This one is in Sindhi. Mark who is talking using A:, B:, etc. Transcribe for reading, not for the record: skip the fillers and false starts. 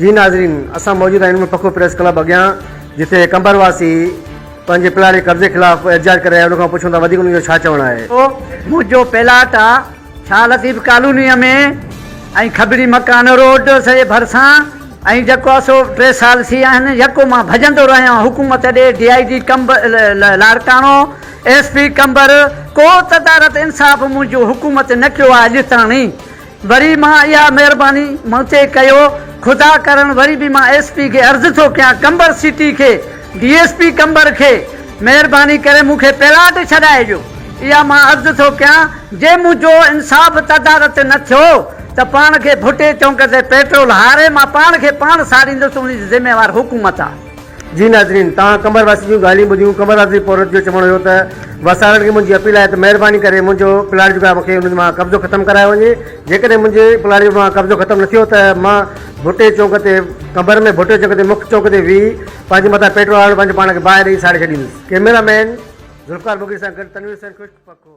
A: جي ناظرين اسان موجود آهيون پکو پريس ڪلب اڳيان جتي قمبر واسي پنهنجي پلاٽ جي قبضي خلاف احتجاج ڪري رهيا آهن ان کان پڇون ٿا وڌيڪ انهن جو ڇا چوڻ آهي.
B: منهنجو پلاٽ آ شاھ لطيف ڪالونيء ۾ ۽ کبڙي مڪان روڊ سڄي ڀرسان ۽ جيڪو آ سو ٽي سال ٿي ويا آهن يڪو مان ڀڄندو رهيو آهيان حڪومت ڏي D I G Larkana S P Qambar ڪو تدارت انصاف منهنجو حڪومت نه ڪيو آ اڄ تاڻي وري مان اها مهرباني مون تي ڪيو خدا ڪرڻ وري به مان ايس پي کي عرض ٿو ڪيان قمبر سٽي کي ڊي ايس پي قمبر کي مهرباني ڪري مون کي پلاٽ ڇڏائي ڏيو اها مان عرض ٿو ڪيان جي منهنجو انصاف تدارت نه ٿيو ته پاڻ کي ڀٽي چونڪ تي پيٽرول هاري مان پاڻ کي پاڻ ساڙيندس ان جي ذميوار حڪومت آ.
A: جي ناظرين توهان قمبر واسين جون ڳالهيون ٻڌيون قمبر واسي پورهيت جو چوڻ هيو ته وسارن کي منهنجي اپيل آهي ته مهرباني ڪري منهنجو پلاٽ جيڪو آهي مونکي ان مان قبضو ختم ڪرايو وڃي جيڪڏهن منهنجي پلاٽ جو مان قبضو ختم نه ٿيو ته مان ڀٽي چونڪ تي قمبر ۾ ڀٽي چونڪ تي مک چونڪ تي ويهي پنهنجي مٿان پيٽرول هاري پنهنجو پاڻ کي باهه ڏئي ساڙي ڇڏيندس ڪئميرا مين ذوالفقار مغيري سان گڏ تنوير حسين خشڪ پکو.